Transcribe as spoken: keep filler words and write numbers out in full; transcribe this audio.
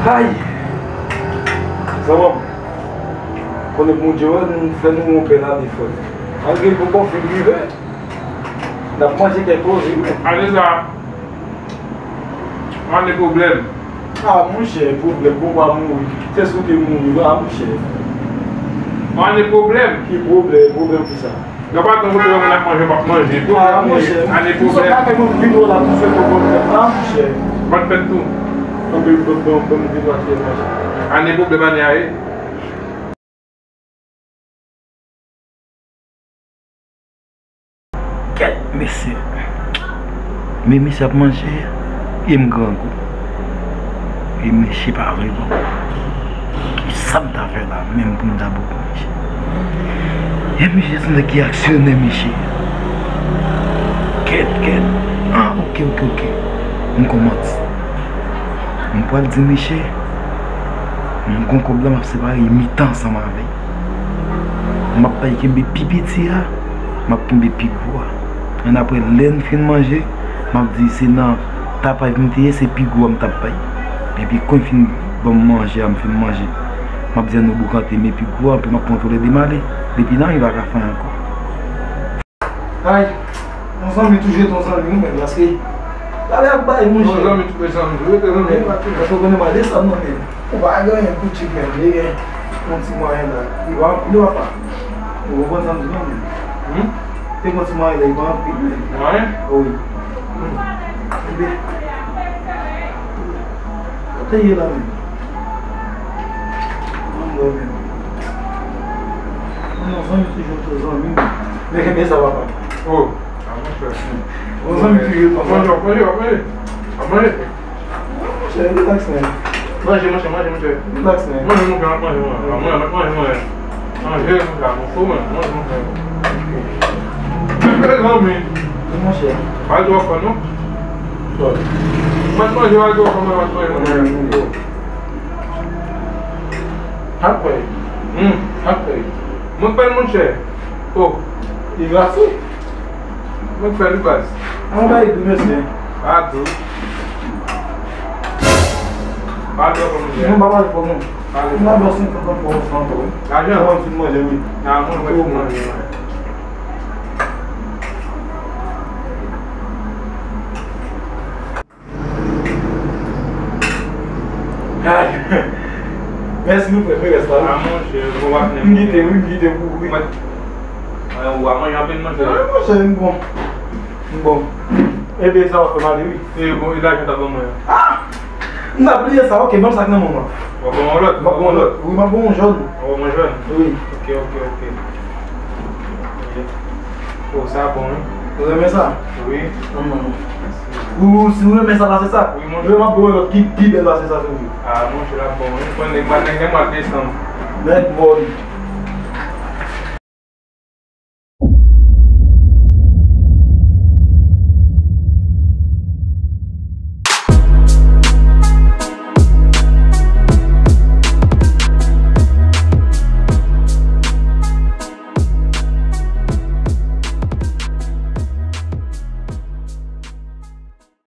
Ay! Zanmi m, konnen Bondye wè nou fè nou yon bèl ane, frè. Malgre poko fin rive, n ap manje kèk koze, wi. Ane sa, ane pwoblèm. Ah, monchè, pwoblèm, bon pa mouri. Se sou te mouri, la, monchè. Ane pwoblèm. Ki pwoblèm? Pwoblèm ki sa? Nan pa tan kote moun ap manje, w ap manje. Ah, monchè. Ane pwoblèm. Sa fè mwen vin wè w la pou fèt ou, bòn fèt la, monchè. Bòn fèt tou. Anpil, bòn, bòn, bòn vin wè w ap manje. Ane pwoblèm ane a ye. Kèt, mesye. Men misye ap manje, e m grangou. E mesye pa vle ban m. Kisa m ta fè la menm pou m ta bouke mesye? E mesye se nèg ki aksyonè mesye. Kèt, kèt. Ah, oke, oke, oke. M konn manti. M pral di mesye, m gon kòb la m ap separe mitan ansanm avè l. M ap bay kenbe pi piti a, m ap kenbe pi gwo a. Annapre, lè n fin manje, m ap di se nan tapaj m te ye, se pi gwo a m t ap bay. Epi kon fin ban m manje a, m fin manje, m ap di ann nou boukante, men pi gwo a, epi m ap pran toulède m ale. Depi nan, li pa ka fè ankò. Ay, yon zanmi toujou ret yon zanmi, wi, men, paske, talè ap bay, monchè. Yon zanmi toujou ret zanmi, toujou ret zanmi. Paske w konnen m a desann nan, men. Ou pa gen anyen pou tchik menm, li gen yon ti mwayen la. Li pa anpil, papa. Ou konprann sa m di non, men. Hmm? Te gen yon ti mwayen la, li pa anpil, men. Mwayen? Wi. Hmm. Ebyen, kote ye la menm? Mwen dòmi. Non, zanmi toujou ret zanmi. Men kenbe sa, papa. Oh, a monchè. Yon zanmi toujou ret zanmi. Manje, manje, manje. A manje. Monchè, relax, man. Manje, monchè, manje, monchè. Relax, man. Manje, monchè, manje, manje. A manje, manje, manje. Manje, monchè, a manje, manje. Manje, manje. Wi, monchè. Pa twò fò, non? Twò. Manje, manje, pa twò fò, manje, manje, manje. Apre. Hmm, apre. Mwen fè l, monchè. Oh. Li glase. Mwen fè l baz. An bay dou, mesye. Pa dou. Pa dou, monchè. Non, pa pale fò, non. Pale. Mwen ba w senkant pou w fè ankò, wi. Lajan? Mwen fin manje, wi. A, mwen, mwen fin manje, mwen. Ay. Mèsi, wi, frè, men rès la, wi. A, monchè, bon, w ap nenpòt. M kite, wi, m kite pou ou, wi. Mwen, mwen, w a manje anpil, monchè. A, monchè, m bon. M bon. Ebyen, sa w ap fè m ale, wi. E, bon, e lajan w ta ban mwen an? A! M ta bliye sa, oke, ban m sa k nan men w an. W ap ban m yon lòt? M ap ban w yon lòt. Wi, m ap ban w yon jòn. W ap ban m yon jòn? Wi. Oke, oke, oke. Oh, sa bon, wi. Ou renmen sa? Wi. Ou, si ou renmen sa pase sa, wi, monchè. Mwen, m ap ba w lòt ki pi bèl pase sa toujou. A, monchè, l ap bon, wi. Mwen, nèg, mwen, nèg, nèg, mwen, desann. Nèg, bon.